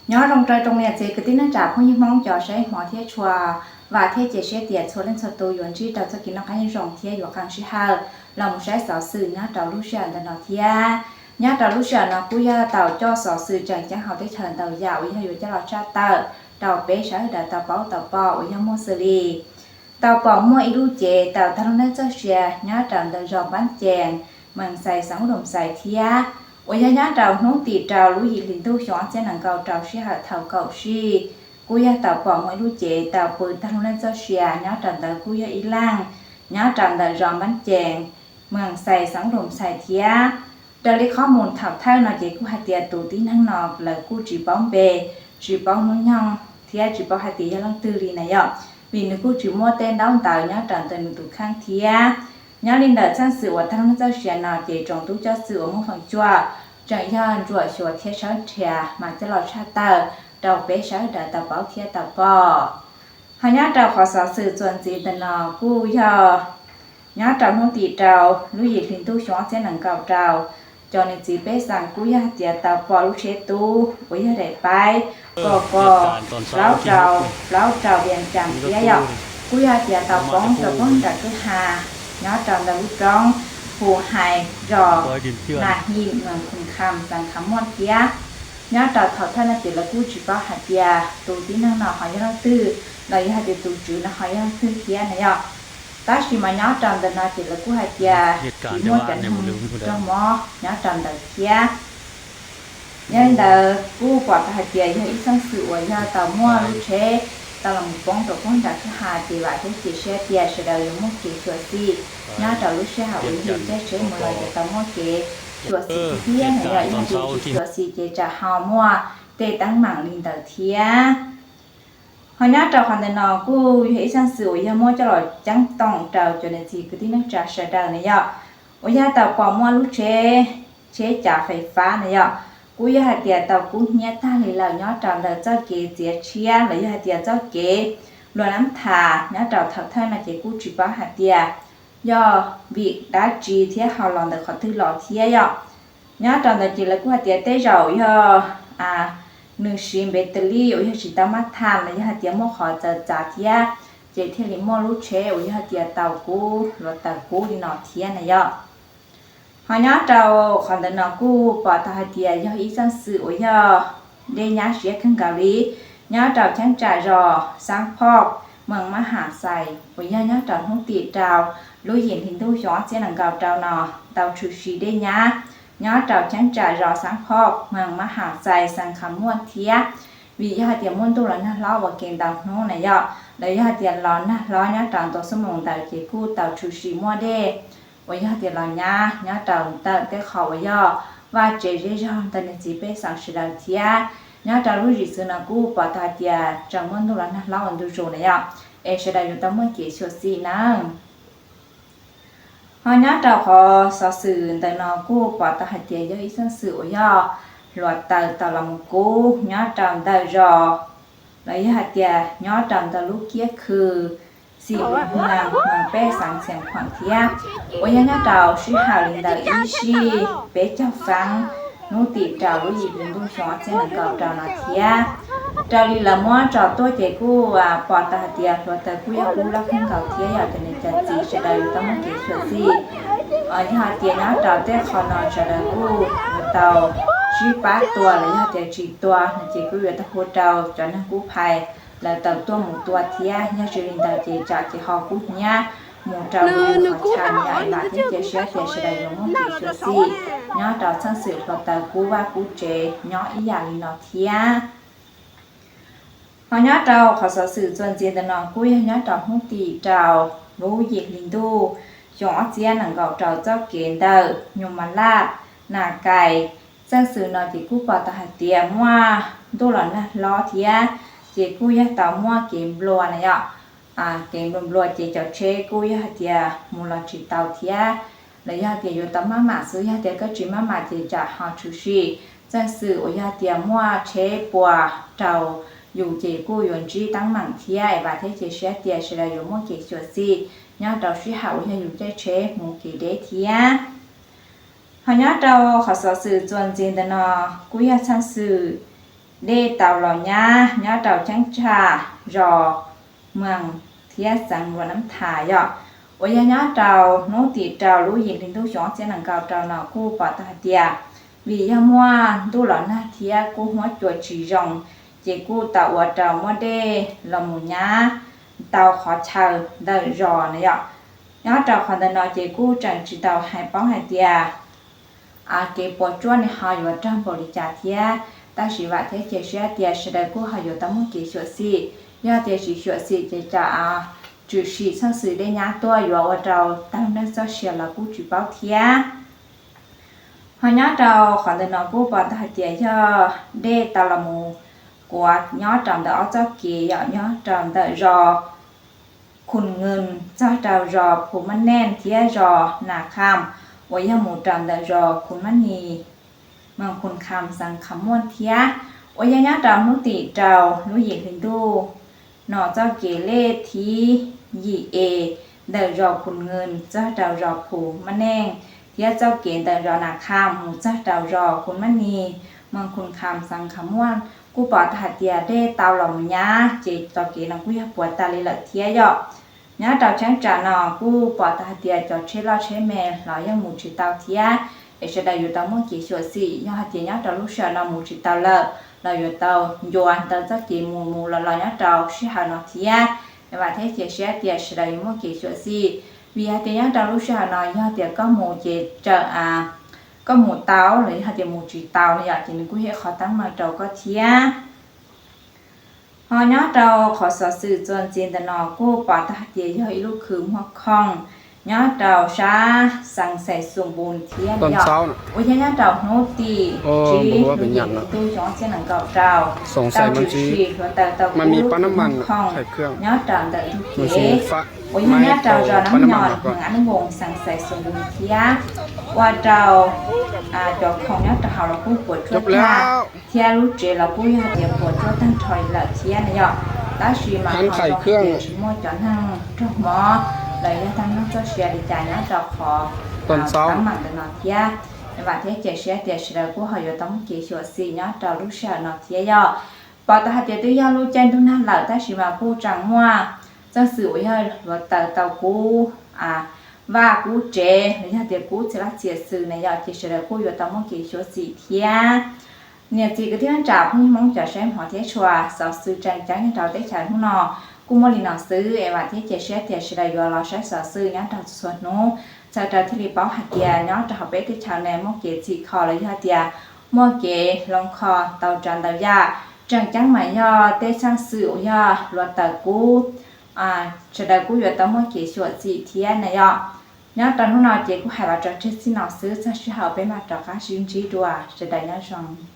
Nyob zoo rau tsoom niam txiv kwv tij neej tsa phooj ywg Hmoob cov saib hmov thiab tshua, vam thiab cia siab tias txhua leej txhua tus yuav ntsib rau txoj kev noj qab nyob zoo thiab yuav qee sij hawm los mus saib xov xwm nyob rau lub sij hawm ntawm no thiab. Nyob rau lub sij hawm no kuj yog tau coj xov xwm tseem ceeb hauv teb chaws ntau yam uas yog yuav coj los tshaj tawm rau peb sawv daws tau paub tau pom uas yog muaj xws li tau pom muaj ib lub cev tau tag lub neej txoj sia nyob rau ntawm zos Npab Cees, mees Xais xeev Loos Xais thiab uas yog nyob rau hnub tim rau lub yim hli ntuj xyoo ob txhiab nees nkaum rau sij hawm thaum kaum sij, kuj yog tau pom muaj ib lub cev tau pw tag lub neej txoj sia nyob rau ntawd kuj yog ib leeg nyob rau ntawm zos Npab Cees, mees Xais xeev Loos Xais thiab. Raws li qhov mus thaum thawj no ces kuj hais tias tus tib neeg no lawv kuj tsis paub npe, tsis paub hnub nyoog thiab tsis paub hais tias yog leej twg li na yom, vim nws kuj tsis muaj tej ntaub ntawv nyob rau ntawm nws tus kheej thiab. Nyob li ntawm txheej xwm uas tag lub neej txoj sia no ces tsoom tub coj xwm uas muaj feem cuam tseem yog ntsuam xyuas thiab tshawb nrhiav mas coj los tshaj tawm rau peb sawv daws tau paub thiab tau pom. Ho nyob rau qhov xov xwm txuas ntxiv ntawm no kuj yog nyob rau hnub tim rau lub yim hli ntuj xyoo ob txhiab nees nkaum rau, cov niam txiv pej xeem kuj yog hais tias tau pom lub tsheb tub uas yog daim paib ko ko plaub rau plaub rau Vias Cas thiab yom, kuj yog hais tias tau poob rau puag nram kwj ha nyob rau ntawm lub roob Hu Hais zos Nas Him, mees Phoo Kham, xeev Kham Muam thiab. Nyob rau thaum thawj no ces lawv kuj tsis paub hais tias tus tib neeg no ho yog leej twg los yog hais tias tus tswv no ho yog leej twg thiab na yom. Tab sis mas nyob rau ntawm no ces lawv kuj hais tias tsis muaj cov neeg raug mob nyob rau ntawd thiab. Yog li ntawd kuj pom tau hais tias yog ib txheej xwm uas yog tau muaj lub tsheb tau los poob rau puag nram kwj ha ces vam thiab cia siab tias sawv daws yuav muaj kev xyuam xim nyob rau lub sij hawm uas yog caij tsheb mus los ces tau muaj kev xyuam xim tiag tiag na yom, yog tias tsis xyuam xim ces tsam ho muaj tej teeb meem li ntawd thiab. Ho nyob rau qhov ntawm no kuj yog ib txheej xwm uas yog muab coj los ceeb toom rau cov niam txiv kwv tij neej tsa sawv daws na yom, uas yog tau pom muaj lub tsheb, tsheb cav fais fab na yom, kuj yog hais tias tau kub hnyiab tag li lawm nyob rau ntawm txoj kev txiav tshiab los yog hais tias txoj kev Luas Nab Thas nyob rau thaum thawj no ces kuj tsis paub hais tias yog vim dab tsi thiab ho los ntawm qhov twg los thiab yom. Nyob rau ntawd ces lawv kuj hais tias tej zaum yog nws siv npev tas lij uas yog tsis tau maj tham los yog hais tias muaj qhov txawv txav thiab, ces thiaj li muaj lub tsheb uas yog hais tias tau kub hluav taws kub li no thiab na yom. Ho nyob rau qhov ntawm no kuj pom tau hais tias yog ib txheej xwm uas yog dej nyab siab kawg nkaus li nyob rau cheeb tsam zos Xaab Phoj, mees Mab Ham Xais uas yog nyob rau hnub tim rau lub yim hli ntuj xyoo ob txhiab nees nkaum rau no tau tshwm sim dej nyab nyob rau cheeb tsam zos Xaab Phoj, mees Mab Ham Xais, xeev Kham Muam thiab. Vim yog hais tias muaj ntuj los nag hlob ua ke ntau hnub na yom, los yog hais tias los nag hlob nyob rau ntu xuab moos ntawd ces kuj tau tshwm sim muaj dej uas yog hais tias los nyab nyob rau ntawm tej qhov uas yog vaj tsev zej zog ntawm niam txiv pej xeem sawv daws thiab. Nyob rau lub zim xwm no kuj pom tau hais tias tseem muaj ntuj los nag hlob ua ntu zus na yom, es sawv daws yuav tau muaj kev xyuam xim nawb. Ho nyob rau qhov xov xwm ntawm no kuj pom tau hais tias yog ib txheej xwm uas yog hluav taws tau los mus kub nyob rau ntawm zos, los yog hais tias nyob rau ntawm lub kiab khw Xim Lus Hmwm, mees pej xeem Xiav Khuam thiab, uas yog nyob rau sij hawm li ntawm ib sij peb caug feeb hnub tim rau lub yim hli ntuj xyoo ob txhiab nees nkaum rau no thiab. Raws li lawv muab tso tuaj ces kuj pom tau hais tias hluav taws kuj yog kub loj kawg nkaus thiab yom, cov niam cov txiv sawv daws yuav tau muaj kev xyuam xim. Yog hais tias nyob rau tej qhov no sawv daws kuj yuav tau sib pab tua los yog tias tsis tua no ces kuj yuav tau hu rau cov neeg kub phais lawv tau tuaj mus tua thiab, yog tsis li ntawd ces tsam ces ho kub hnyiab mus rau lwm qhov chaw no yom. Vam thiab cia siab tias sawv daws yuav muaj kev xyuam xim nyob rau txheej xwm hluav taws kub vaj kub tsev nyob ib yam li no thiab. Ho nyob rau qhov xov xwm txuas ntxiv ntawm no kuj yog nyob rau hnub tim rau lub yim hli ntuj xyoo ob txhiab nees nkaum rau txoj kev ntawm Nyuj Mas Laj, Nas Kais. Txheej xwm no ces kuj pom tau hais tias muaj ntuj los nag hlob thiab, ces kuj yog tau muaj kev nplua na yom. Kev nplua nplua ces cov tsheb kuj yog hais tias mus los tsis tau thiab, los yog hais tias yuav tau maj mam xwb, yog tias koj tsis maj mam ces tsam ho tshwm sim txheej xwm uas yog hais tias muaj tsheb puas rau yus ces kuj yuav ntsib teeb meem thiab. Es vam thiab cia siab tias sawv daws yuav muaj kev xyuam xim nyob rau sij hawm uas yog yus caij tsheb mus kev deb thiab. Ho nyob rau qhov xov xwm txuas ntxiv ntawm no kuj yog txheej xwm dej tau los nyab nyob rau cheeb tsam zos Moos thiab xeev Luam Nab Thas yom, uas yog nyob rau hnub tim rau lub yim hli ntuj xyoo ob txhiab nees nkaum rau no kuj pom tau hais tias vim yog muaj ntuj los nag thiab kuj huab cua tsis zoo, ces kuj tau ua rau muaj dej los mus nyab tau qhov chaw ntawm zos na yom. Nyob rau qhov ntawm no ces kuj tseem tsis tau hais paub hais tias kev puas tsuaj ne ho yuav raug npaum li cas thiab, tab sis vam thiab cia siab tias sawv daws kuj ho yuav tau muaj kev xyuam xim. Yog tias tsis xyuam xim ces tsam tshwm sim txheej xwm dej nyab tuaj yuav ua rau tag neej txoj sia los kuj tsis paub thiab. Ho nyob rau qhov ntawm no kuj pom tau hais tias yog dej tau los mus kuav nyob rau ntawm ob txoj kev yom, nyob rau ntawm zos Khun Nws txog rau zos Phu Mab Neej thiab zos Nas Kham, uas yog mus rau ntawm zos Khun Mab Nis, moos Khun Kham xeev Kham Muam thiab, uas yog nyob rau hnub tim rau lub yim hli ntuj no txoj kev lej thib yim e ntawm zos Khun Nws txog rau zos Phu Mab Neej thiab txoj kev ntawm zos Nas Kham mus txog rau zos Khun Mab Nis, moos Khun Kham xeev Kham Muam kuj pom tau hais tias dej tau los mus nyab ces txoj kev no kuj yog puas tas li lawm thiab yom. Nyob rau cheeb tsam no kuj pom tau hais tias cov tsheb loj tsheb me los yeej mus tsis tau thiab, es sawv daws yuav tau muaj kev xyuam xim. Yog hais tias nyob rau lub sij hawm no mus tsis tau lawm los yuav tau ncua ntawm txoj kev mus mus los los nyob rau sij hawm no thiab. Vam thiab cia siab tias sawv daws yuav muaj kev xyuam xim, vim hais tias nyob rau lub sij hawm no yog tias koj mus ces tsawm koj mus tau los yog hais tias mus tsis tau no yom, ces nws kuj yog qhov teeb meem rau koj thiab. Ho nyob rau qhov xov xwm txuas ntxiv ntawm no kuj pom tau hais tias yog ib lub khw muag khoom nyob rau sab xeev Xais Xus Npus thiab yom, uas yog nyob rau hnub tim tsib lub yim hli ntuj xyoo ob txhiab nees nkaum rau tau tshwm sim hluav taws tau kub lub khw muag khoom nyob rau ntawm ntug kev uas yog nyob rau zos Nab Nyos, moos Ab Nab Voos, xeev Xais Xus Npus thiab ua rau cov khoom nyob rau hauv los kuj puas tsuaj tag thiab lub tsev los kuj yog tias puas tsuaj tag nrho li lawm thiab na yom. Tab sis mas ho zoo tias tsis muaj cov neeg raug mob los yog tag neej txoj sia li cas nyob rau qhov teeb meem ntawm no thiab. Vam thiab cia siab tias sawv daws kuj ho yuav tau muaj kev xyuam xim nyob rau lub sij hawm no thiab yom. Pom tau hais tias twb yog lub caij ntuj nag lawm tab sis mas kuj tseem muaj txoj xwm uas yog hluav taws tau kub vaj kub tsev los yog tias kub txhia laj txhia xwm na yom, ces sawv daws kuj yuav tau muaj kev xyuam xim thiab. Niam txiv kwv tij neej tsa phooj ywg Hmoob cov saib hmov thiab tshua, xov xwm tseem ceeb nyob rau teb chaws hnub no kuj muaj li no xwb es vam thiab cia siab tias sawv daws yuav los saib xov xwm nyob rau txhua hnub, sawv daws thiaj li paub hais tias nyob rau hauv peb teb chaws ne muaj kev txhim kho los yog tias muaj kev hloov kho tau tsav ntau yam. Tseem ceeb mas yog tej xeeb xwm uas yog hluav taws kub, sawv daws kuj yuav tau muaj kev xyuam xim thiab na yom. Nyob rau hnub no ces kuj hais los tso tseg txij no xwb, txog sij hawm peb mam rov qab sib ntsib dua, sawv daws nyob zoo.